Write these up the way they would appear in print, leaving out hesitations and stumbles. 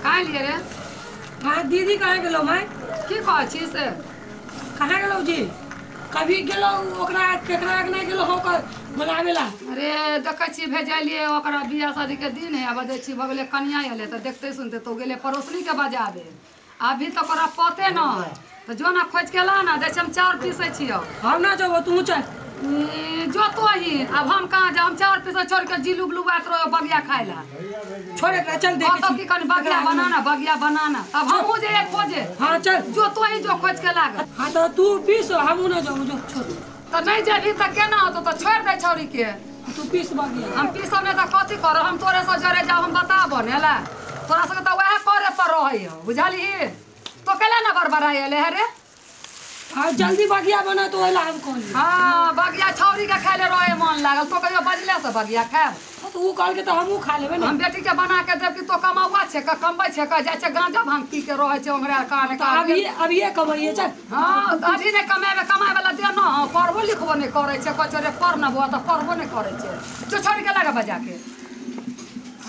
कहाँ लिए रे? हाँ दीदी कहाँ गेलो माय? की कहै छी से? कहाँ गेलो जी? कभी गेलो ओकरा केकरा के नहीं गेलो होकर बोलावेला। अरे देखै छी भेजलिए ओकरा बियाह शादी के दिन है, आब दै छी भगले कनिया एले त देखते सुनते तो गेले पड़ोसनी के बजाबे। अभी तो ओकरा पते न है तो जो ना खोज के ला ना दै छी हम चाउर पीसै छियौ। हम ना जबो तू चल। जो तो ही अब हम कहाँ जाओ, हम चाउर पीसै छोड़ के जी लुब लुबाइत रहो बगिया खाइ ला। छोड़ एकरा चल देख तो की कनी बगिया बनाना बगिया बनाना तब हमहूँ जे खोजे। हाँ चल जो तो ही जो खोज के लाग। हाँ तो तू पीस हमहूँ ना जाऊ जो छोड़। तो नहीं जेबही त केना होतो, तो छोड़ दे छौरी के। तू पीस बगिया। हम पीसब नहीं त कथी करब, हम तोरे से जरे जाऊ हम बताबो ने ला। तोरा सबके त वएह करे पर रहै हो बुझलिही। तो केला ना बड़बड़ाइ एले हे रे? हाँ जल्दी बगिया बना तो ओला हम कहली। हाँ बगिया छौरी के खाइले रहे मन लागल, तो कहियो बजले से बगिया खाएब। तो ऊ कहल के तो हमहूँ खा लेबै ना। हम बेटी के बना के देब कि तो कमाउआ छै क कमबै छै क जाइ छै गांजा भांग पी के रहै छै ओंगरा कान तो अभी अभी कमैये चल। हाँ अभी नहीं कमेबे, कमाए वाला दे न, पढ़बो लिखबो नहीं करै छै, कहै छै रे पढ़ न बुआ त पढ़बो नहीं करै छै। जो छोड़ के लगा बजा के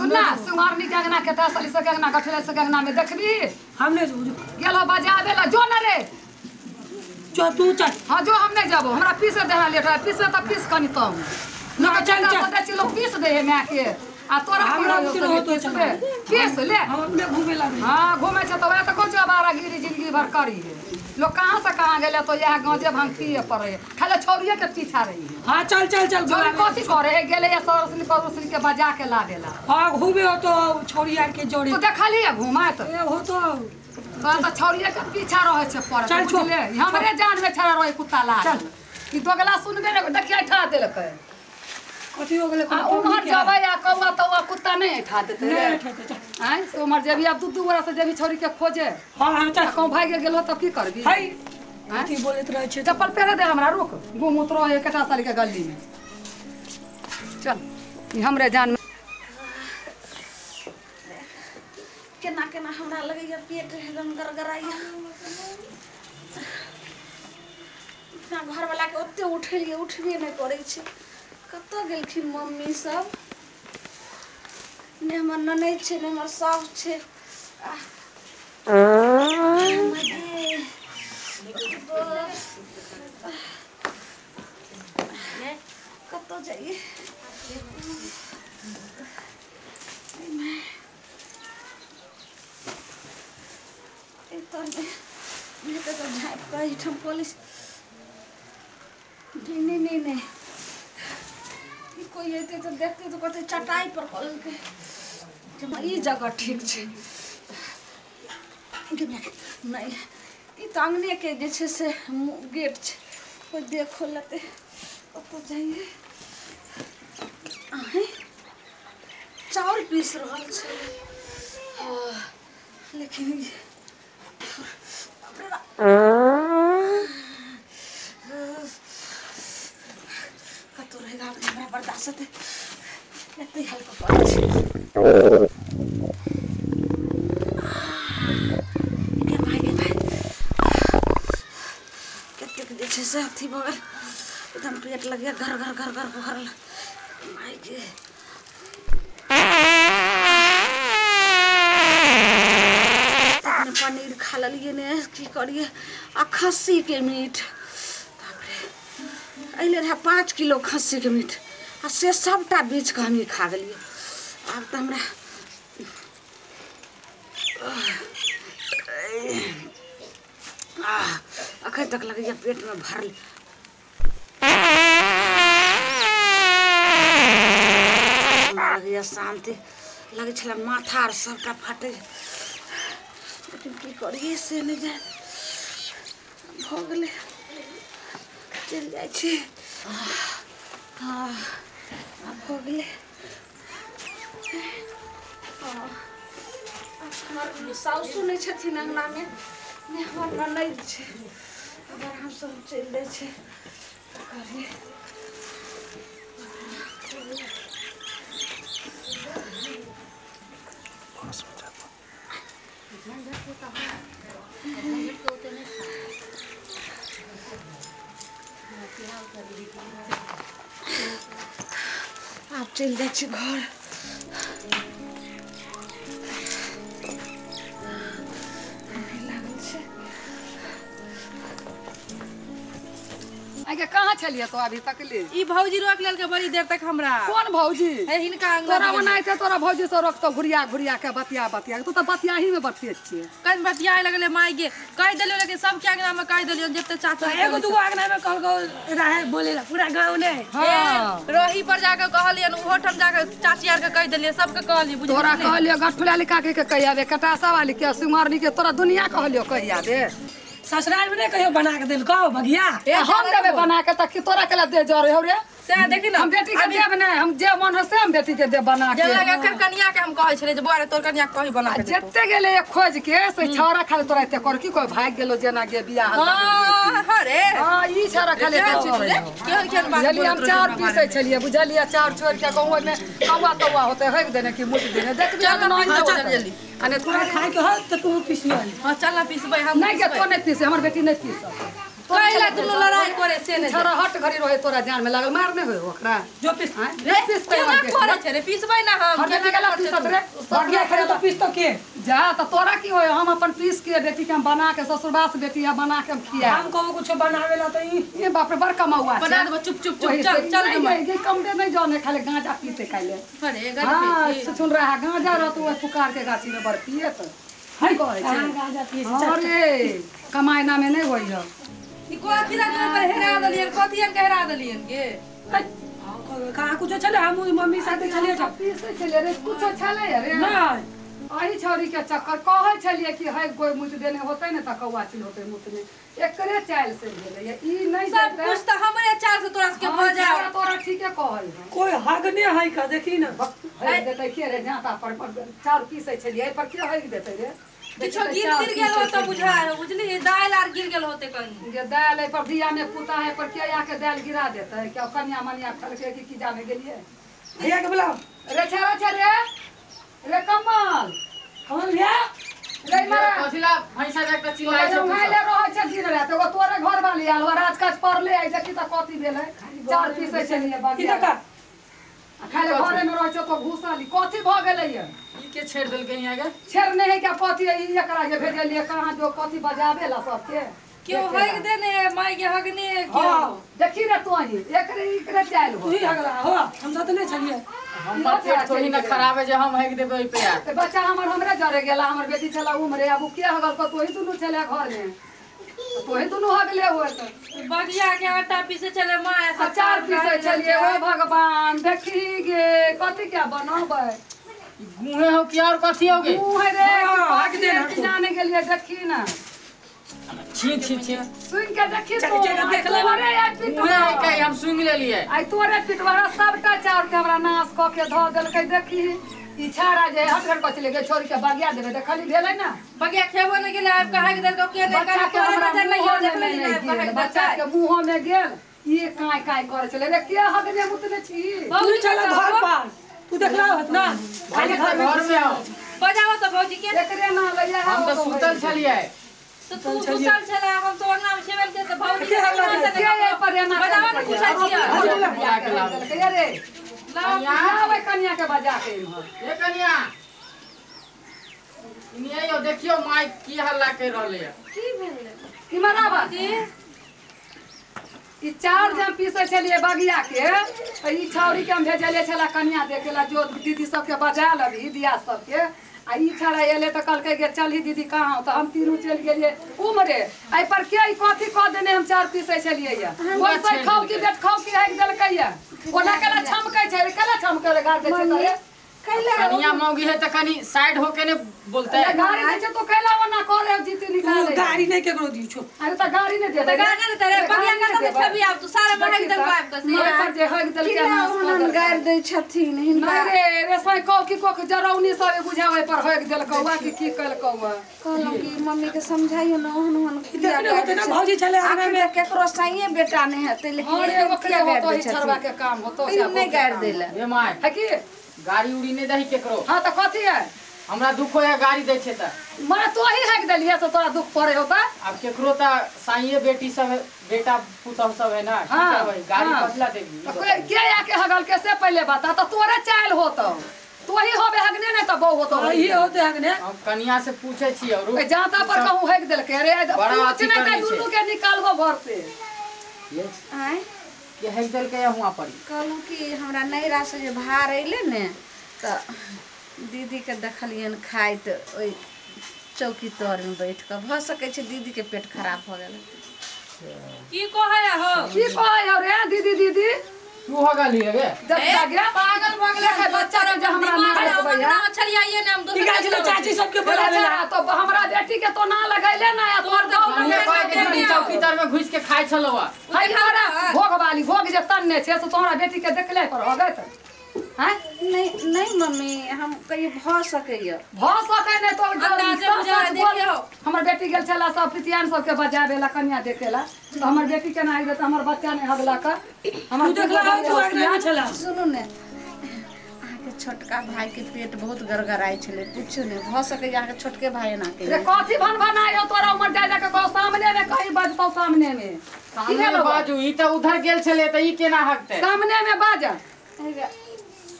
सुनना सुंगारनी के अंगना के तसली से के अंगना गठले से के अंगना में देखबी। हम नहीं जो गेलो बजाबे ला जो न रे जो तू चल। हाँ जो हम नहीं जाबो, हमरा पीसे देना लेट है, पीसे त पीस कनी तम ना चल चल दै छी लोग पीस दे है my के आ तोरा हमरा होतो चल पीस ले। हम अपने घूमे लागे। हाँ घूमे छै त वएह त कहै छै आवारा गिरी जिंदगी भर करी है। लोग कहाँ से कहाँ गेले तो यह गांजे भांग पिए पड़े है, खाली छौरिये के पीछा रही है। हाँ चल चल चल छौरी कथी करे है गेले या सरसनी पड़ोसनी के बजा के लावेला। हाँ घूमे हो तो छौरी आर के जोड़े तो देखली है घुमात ए हो तो तो छौरिये के पीछा रहे छै पड़े बुझले। हमरे जान में छड़ा रहे कुत्ता ला चल ई दोगला सुनबे ने देखिए ठा देलकै कथी हो गेलै। उम्हर जबै आ कौआ तौआ कुत्ता नहीं ठा देतै रे। नहीं ठेतै चल। आँय से उम्हर जेबी आब दू दू गोरा से जेबी छौरी के खोजे। हाँ हाँ चल कहूँ भागि गेलो तब की करबी? है कथी बोलैत रहै छै। चप्पल पेरे दे हमरा रुक गुम उतरो एकटा साल के गली में चल। ई हमरे जान में केना केना हमरा लगैया पेट एकदम गड़गड़ाइया। अपना घरवाला के ओते उठेलिए उठबे नहीं करै छै। कतऽ गेलखिन मम्मी सब? ने हमर ननैद छै ने हमर साउस छै। कतऽ जाइए? झाँपि कऽ एहिठाम पुलिस नहीं नहीं नहीं नहीं कोई अयतै तऽ देखतै तऽ कहतै चटाइ पर कऽ लेलकै। ई जगह ठीक छै नहीं, ई तऽ अङ्गनेके जे छै से गेट छै, कोइ देखो लेतै। कतऽ जाइए? अहें चाउर पीस रहल छै लेकिन कतौ रहेगा हमरा बर्दाश्त हेतै एते हल्का पड़ै छै। गे भाइ कतेक जे छै से अथी भऽ गेल एकदम पेट लगैया घर घर घर घर भरल माय के। पनीर खा लेलियै ने की करियै आ खस्सीके मीट बापरे अइले रहए 5 किलो खस्सीके मीट आ से सबटा बेच कऽ हमही खा गेलियै। आब तऽ हमरा अखन तक लगैया पेटमे भरल। लगैया शान्ति लगै छलै माथा आर सबटा फाटै, लेकिन की करियै से नहि जाय भऽ गेलै। चलि जाइ छी। हाँ आब भऽ गेलै। हमर साउसो नहि छथिन अङ्गनामे ने हमर ननैद छै, अगर हमसब चलि जाइ छी करियै। आब चलि जाइ छी घर। कहाँ छलिए तो अभी तक ले ई भौजी रोक लेल के बड़ी देर तक हमरा। कौन भौजी? हे हिनका अंगना तोरा बनाइते तोरा भौजी से रोक तो घुरिया घुरिया के बतिया बतिया तू तो बतिया ही में बतिये छिए। कन बतियाए लगले माई गे कह देलियो लेकिन सब के अंगना में कह देलियो जते चाचा एगो दूगो अंगना में कहल रहे बोले ला पूरा गांव ने। हां रही पर जाके कहलियन ओहो ठाम जाके चाची आर के कह देलियो सबके कहलियो बुझलियो। तोरा कहलियो गठुला काके के कहियाबे कटासा वाली के सिंगारनी के तोरा दुनिया कहलियो कहियाबे। ससुराल में नहीं कहियो बना के देलको बगिया। ए हम देबे बना के त की तोरा केला दे जरे हो रे से देखी ना हम बेटी के देब नै हम जे मन हो से हम बेटी के देब बना के। जे लगे एकर कनिया के हम कहै छले जे बौआ रे तोर कनिया के कही बना के जते गेले खोज के से छौरा खाले तोरा एते कर की कोई भाग गेलो जेना गे बियाह। हां हां रे हां ई छौरा खाले केहन केहन बात बुझलिए हम चाउर पीसै छलिए बुझलिए चाउर छोड़ के कहूं ओइ में कौआ तौआ होते हेक देने की मुट देने देखबी चल जल्दी अने तोरा खाए के हो त तू पीसियो। हां चल ना पीसबै हम नै के तो नै पीसे हमर बेटी नै पीसत। कैला दुनु लड़ाई करे से नै छौरा हट घड़ी रहे तोरा जान में लागल मार नै होय ओकरा जो पीस रे पीस केना करे छै रे पीसबै ना हम केना केना पीसत रे बगिया खाए त पीस तो के जा त तोरा की होय हम अपन पीस के बेटी के हम बना के ससुरबास बेटी आ बना के हम खिया हम कहू कुछ बनावेला त ई ए बाप रे बड़ कमाउआ बना देबो चुप चुप चुप चल चल गे कम दे नै जाने खाले गांजा पीते काले अरे गांजा हां सुन रहा गांजा रह तू पुकार के गाछी में बड़ पिए त है कहै छै गांजा पिए अरे कमाई ना में नै होय ह ई कथी लग पर हेरा देलियन कथी के हेरा देलियन गे कहां कुछ छले हम मम्मी साथे छलिए त पीसै छलिए रे कुछो छले रे नै अही छौरी के चक्कर कहै छलिए कि है कोई मुत देने होतै ने त कौआ चिल होतै मुत ने एकरे चाल से भेलै ई नै सब कुछ त हमरे चाल से तोरा के भ जा तोरा ठीके कहल है कोई हगने है का देखी ना है देतै के रे जाता पर चाउर पीसै छलिए एहि पर के हग देतै रे किछो गिर गिर गेल हो त बुझाय हो बुझली दाल आर गिर गेल होते कहीं जे दाल एहि पर दिया में पुता है पर के आके दाल गिरा देतै के कनिया मनिया खलके की की जाने गेलिए भैया के बुलाओ रे छेरा छे रे रे कमल कमल भैया रे मारा कथिला भैंसा जाके त चिल्लाइ छै मोबाइले रहै छै दिन रात एगो तोरे घर वाली आयल हो राजकाज पड़ले आई देखी त कथी भेलै चाउर पीसै छलिए ई बगिया का खाले घरे में रहै छै तो घुसली कथी भ गेलै ये ई के छेड़ देलकै हियां के छेड़ नहीं है क्या कथी ई एकरा जे भेजलिए कहां जो कथी बजाबे ला सबके क्यों हग देने माई के हगने क्यों हां देखी रे तू ही एकरे एकरे चाल हो तू ही हगला हो हम त नै छलिए हमर पेट थोड़ी ना खराब है जे हम हग देबै ओइ पे ते बच्चा हमर हमरे जरे गेला हमर बेटी छला उमरे अब के हगल को तोही दुनु छले घर में तोही दुनु हगले होय त बगिया के आटा पीसे चले मां ऐसा अचार पीसे चलिए ओ भगवान देखी गे कथी क्या बनबै गुहे हो कि और कथी होगे मुँह रे हग दे ना की जाने के लिए देखी ना छी छी छी सुन के देखी चल, तो चल, देख ले। तोरे आई गुहे है पिटवा के हम सुन लेलिए आई तोरे पिटवारा सबटा चाउर के हमरा नाश क के धऽ देलकै देखी ई छाड़ा जे हट घर कचले के छोड़ के बगिया देबे देखली भेलै ना बगिया खेबो नै गेले आब कहा के देलको के नै बच्चा के तोरे हमरा नजर नहीं मुँहो हो में देखले नहि नै गेल गेल बच्चा के मुँहो में गेल ई काई काई करे छलै रे के हगने मुतने छी तू चल घर पर तू देखला होत ना खाली घर में आओ बजाओ त भौजी के एकरे ना लैया हम त सुतल छलिए तो तू सुतल छला हम तो अंगना में छेबेल के त भौजी के हल्ला के एहि पर एना बजाओ ने पूछै छियै अरे लाओ लाबै कनिया के बजा के इम्हर ए कनिया इने आइयो देखियो माई की हल्ला कर रहले है की भेलै इम्हर आबा जी ई चाउर जे हम पीसै छलियै बगिया के त ई छौरी के हम भेजलियै छला कनिया देखेला जो दीदी सबके बजा लबी दिया सबके आ ई छड़ा एलै त कहलकै गे चलही दीदी कहाँ त हम तीनू चलि गेलियै उमरे एहि पर के ई कथी कऽ देने हम चाउर पीसै छलियै ये ओइसे खाउ की बेट खाउ की हाकि देलकै ये ओना केला छमकै छै रे केला छमकै रे गाड़ दै छै त रे कैला कनिया मौगी है त कनी साइड होके ने बोलते ए गाड़ी दै छै तो कैला ओना करे जीती तू निकाले गाड़ी नै केकरो दी छो अरे त गाड़ी नै देबै त गाड़ी नै देतै रे बगिया के त छबी आब तू सारा महक देलको आब के से ओहि पर जे हगि देलकै किला नाश कऽ ओहन देलकै। गारि दै छथिन हिनका नहीं रे रे साई कौ की कोख जरौनी सब बुझावे पर हगि देलकौ वा कि की कलकौ वा कहलहुँ कि मम्मी के समझाइयो ना ओहन ओहन किया देखने होते ना भौजी छले अंगना आखिर में तऽ केकरो साइए बेटा नहि हेतै लेकिन और एहन एगो किया के गारि होतो दै ही छड़वा छथिन के काम होतो ई नहि गारि दै लए ए my है की गाड़ी उड़ी नहीं दही केकरो हां त कथी है हमरा दुख होया गाड़ी दै छै त मैं तो ही हगि देलियै से तोरा दुख पड़े होता अब केकरो त साइए बेटी सब है बेटा पुतहु सब है ना की हाँ, करबै गाड़ी हाँ। कथला देबी तो के आके हगल के से पहले बता त तोरे चाल होतो तू ही होबे हगने नहीं त बहु होतो ई होते हगने हम कनिया से पूछे छी और जाता पर कहूं हगि देलकै अरे बड़ा पूछ अथी नहीं करने त दुनू के निकालबो घर से आँय के हेक देल के हुआ पड़ी। कहलहुँ कि हमरा नैहरा से जे भार अयलै ने तऽ दीदीके देखलियनि खाइत ओहि चौकी तरमे बैठ कऽ, भऽ सकै छै दीदीके पेट खराब भऽ गेल। की कहै हो, की कहै हो रे दीदी? दीदी तू हो गेली रे पागल भऽ गेलै बच्चा के जे हमरा ना लगबै है। छलियै ने हम दोसर के चाची सबके बोलावे ला तो हमरा बेटी के तो ना लगैले ना, तोर दीदी चौकी तर में घुस के खाय छलौ। हाय तोरा भोग वाली भोग जे तन्ने छै से तोरा बेटी के देखले पर हो गए त। हैं नहीं नहीं मम्मी, हम कहियो भऽ सकैया, भऽ सकै नै तो देखियो हमर बेटी गेल छला सब पितियान सबके बजाबेला कन्या देखेला तो हमर बेटी के ना आइले त हमर बच्चा नै हगला क हमर देखला तू आगना छला। सुनू ने, अहाँके छोटका भाई के पेट बहुत गड़गड़ाइ छलै, पूछू ने भऽ सकैया अहाँके छोटके भाई एना के रे कथी भन भनायो तोरा उमर जा जा के कहो सामने में कहीं बजतौ सामने में सामने में बाजू। ई त उधर गेल छले त ई केना हगतै? सामने में बाज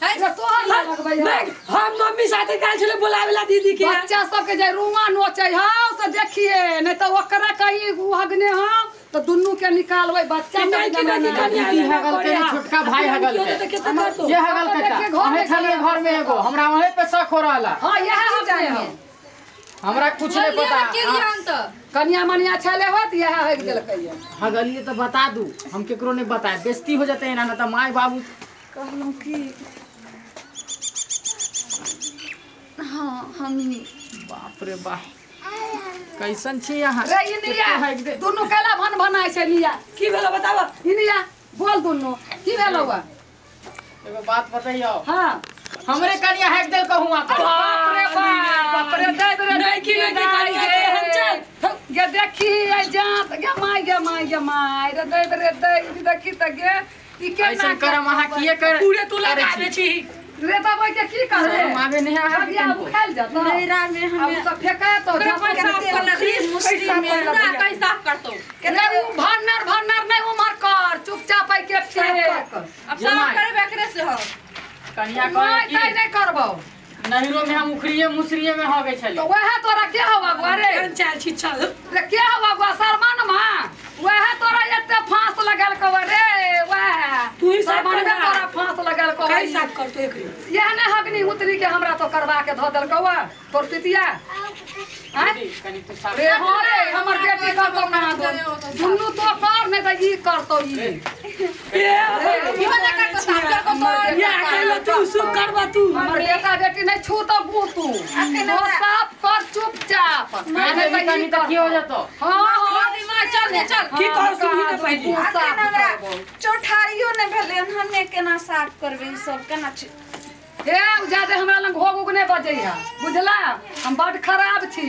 हम मम्मी साथे गेल छले बोलावेला दीदी के। बच्चा सबके जे रुआ नोचै हौ से देखिए नहीं तो ओकरा कहीं हगने हम तो दुन्नू के निकालबै। बच्चा नहीं कि नहीं दीदी हगल के छोटका भाई हगल के ये हगल के हमें छलिए घर में एगो हमरा वहीं पे शक हो रहला। हां यह हगने हो, हमरा कुछ नहीं पता। कन्या मनिया छले होत यह हग देलकै। हगलिए तो बता दू, हम केकरो नहीं बताए, बेइज्जती हो जतै ना त माय बाबू। कहलहुँ कि हाँ हम बाप रे बाप कैसन छी यहाँ रे इनिया दुन्नू केला भन भनाइ छै निया की भेलो बताब इनिया बोल दुन्नू की भेलो बा? एगो बात बताइयो। हां हमरे कनिया हैक देल कहूं आप। बाप रे बाप रे दे रे नहीं की नहीं कनिया के हम चल गे देखी आई जात गे माय गे माय गे माय रे दे रे दे देखी त गे ई केना ऐसन करम अहाँ किए कर पूरे तू लगाबे छी रे तब के की करबे? आबे नहीं आबे अब खाइल जात नैहरा में हम अब तो फेका तो मुस्लिम में पूरा कई साफ करतो रे उ भन्नर भन्नर नहीं उमर कर चुपचाप आई के फेक। अब साफ करबे एकरे से हो कन्या कहे की नहीं करबो। नहिरो में हम उखड़िए मुसरिए में हो गए छले तो वह तोरा के हवा बुआ रे चल छी चल रे के हवा बुआ शर्मा मा वह तोरा एते फांस लगल कब रे वह तू ही साफ कर तोरा फांस लगल कब कई साफ कर तो एकरी यह ने हगनी उतरी के हमरा तो करवा के धो देल कौआ तोर पितिया। हां कनी तू साफ रे हां रे हमर बेटी कर तो कहां दो दुन्नू तो कर नहीं त ई करतो ई इहो ना करतो साफ कर को तो या अकेले तू सुख करबा तू हमर बेटा बेटी नहीं छू तो गू तू तो साफ कर चुपचाप नहीं कनी त की हो जतो। हां हां दिमाग चल ने चल की कर सुनी ना पहले अखन हमरा चौठारियो ने भेलै हमे केना साफ करबै ई सब केना छी हे ज्यादा हमरा लग घोग उग नहीं बजै है बुझला, हम बड खराब छी।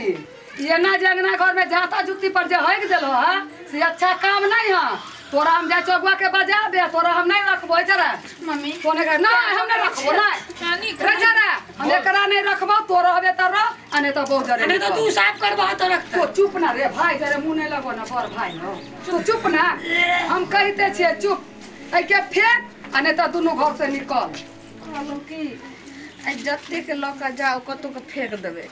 एना जे अंगना घर में जाता जुत्ती पर जे हगि देलो है से अच्छा काम नहीं है। तोरा हम जाय चौगुआ के बजाबे तोरा हम नहीं रखबो जरा मम्मी कोने का नहीं हम नहीं रखबो नहीं रे जरा हम एकरा नहीं रखबो तो रहबे त रह आ नहीं त बहुत जरे नहीं तो तू साफ करबा तो रख तो चुप ना रे भाई जरे मुंह नहीं लगो ना बड़ भाई हो तू चुप ना हम कहते छियै चुप एहि के फेक आ नहीं त दुनू घर से निकल। कहलहुँ कि आइ जतेक लऽ कऽ जाउ कतहु के फेंक देबै,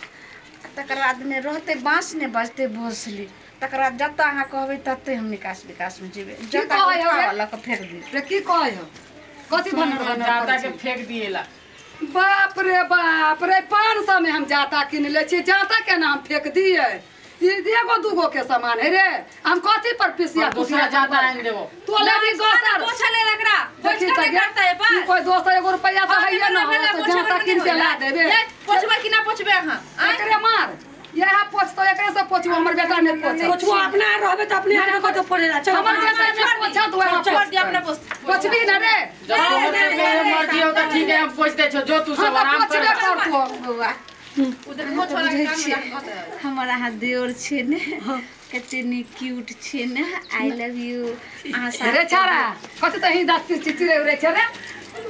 तकर बाद ने रहतै बाँस ने बजतै भोसली, तकर बाद जतऽ अहाँ कहबै तते हम निकास विकास में जेबै। जतऽ लऽ कऽ फेंक दियौ रे की कहै हो कथी भन्नर भन्नर जाता के फेंक दिएला। बाप रे बाप रे 500 में हम जाता किन ले छी जाता केना हम फेंक दिए? ई एगो दूगो के सामान है रे हम कथी पर पिसिया दूसरा जाता आनि देबो तो लेबी दोसर पोछा ले एकरा पोछा के करता है पर कोई दोसर एगो रुपया त है ना तो जाता किन के ला देबे। पोछबे कि ना पोछबे अहाँ? एकरे मार यह पोछतो एकरे से पोछबो हमर बेटा ने पोछो पोछबो अपना रहबे त अपने आगे कत पड़ेला चल हमर बेटा ने पोछत वह छोड़ दे अपना पोछ पोछबी ना रे जब तोहर मर्जी हो त ठीक है हम पोछ दे छो जो तू सब आराम कर करतो बौआ। उधर पोछ वाला काम हमर अहाँ देवर छै ने कते नीक क्यूट छै ने I love you अहाँ साथ रे छाड़ा कथि त ही दाँत चिचिरे रे छे रे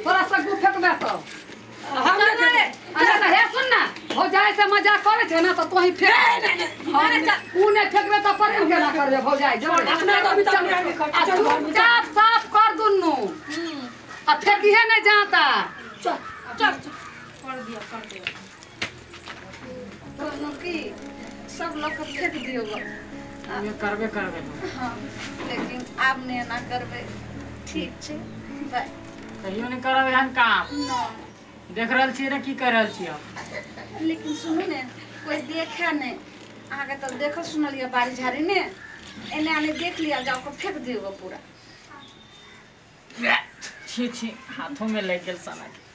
तोरा से गु फेकबे तो हम अरे हे सुन ना हो जाए से मजाक करे छे ना तो तोही फेक उ ने फेकबे त प्रेम केना करबे भौजाई जो अपना तो अभी तक नहीं कर चुपचाप साफ कर दुन्नू आ फेकिहे नहीं जाता चल चल कर दिया कर दिया। कहलहुँ कि सब लऽ कऽ फेंक दियौ करबे करबे। हाँ लेकिन आब नहि एना करबै। ठीक छै, बाय। कहियो नहि करब एहन काम। नहि। देख रहल छियै ने की कर रहल छियै हम। लेकिन सुनू ने, कोई देखे नहि अहाँके तऽ देखल सुनल यऽ बाड़ी झाड़ी ने एने आने देख लिअ, जाओ के फेंक दियौ पूरा। छी छी, हाथों में लग गेल साला के।